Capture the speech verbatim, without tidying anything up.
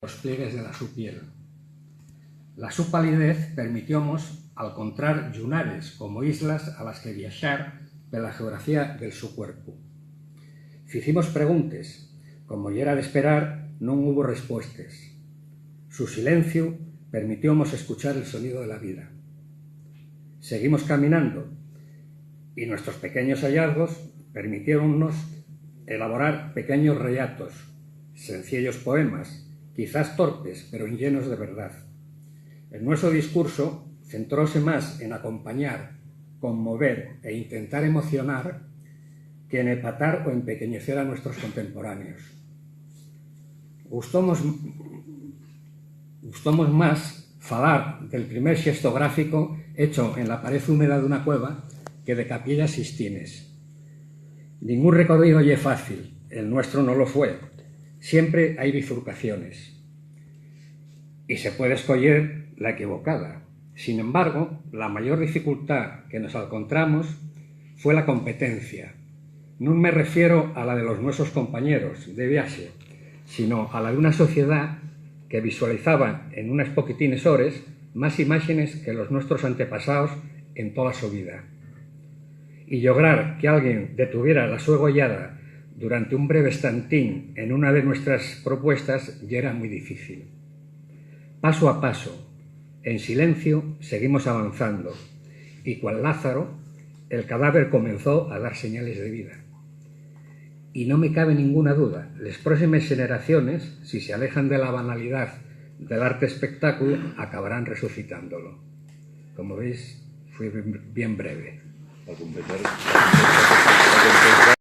los pliegues de la su piel. La su palidez permitiómos alcontrar llunares como islas a las que viaxar pela geografía del su cuerpu. Ficimos preguntes, como yera d'esperar, nun hubo respuestes. Su silenciu permitiómos escuchar el sonido de la vida. Seguimos caminando, y nuestros pequeños hallazgos permitiéronnos elaborar pequeños rellatos, sencillos poemas, quizás torpes, pero llenos de verdad. El nuestro discurso centróse más en acompañar, conmover e intentar emocionar que en epatar o empequeñecer a nuestros contemporáneos. Gustómos, gustómos más falar del primer xestu gráfico hecho en la pared húmeda d'una cueva que de Capiellas Sistines. Ningún recorrido ye fácil, el nuestro no lo fue. Siempre hai bifurcaciones. Y se puede escoyer la equivocada. Sin embargo, la mayor dificultá que nos alcontramos fue la competencia. Nun me refiero a la de los nuesos compañeros de viaxe, sino a la d'una sociedá que visualizaba en unas poquitines hores más imáxenes que los nuestros antepasaos en tola so vida. Y llograr que alguien detuviera la so goyada durante un breve estantín en una de nuestras propuestas yera mui difícil. Paso a paso, en silencio, seguimos avanzando, y cual Lázaro, el cadáver comenzó a dar señales de vida. Y no me cabe ninguna duda, les próximes xeneraciones, si se alejan de la banalidá del arte espectáculu, acabarán resucitándolo. Como veis, fui bien, bien breve. Pa completar, pa completar, pa completar.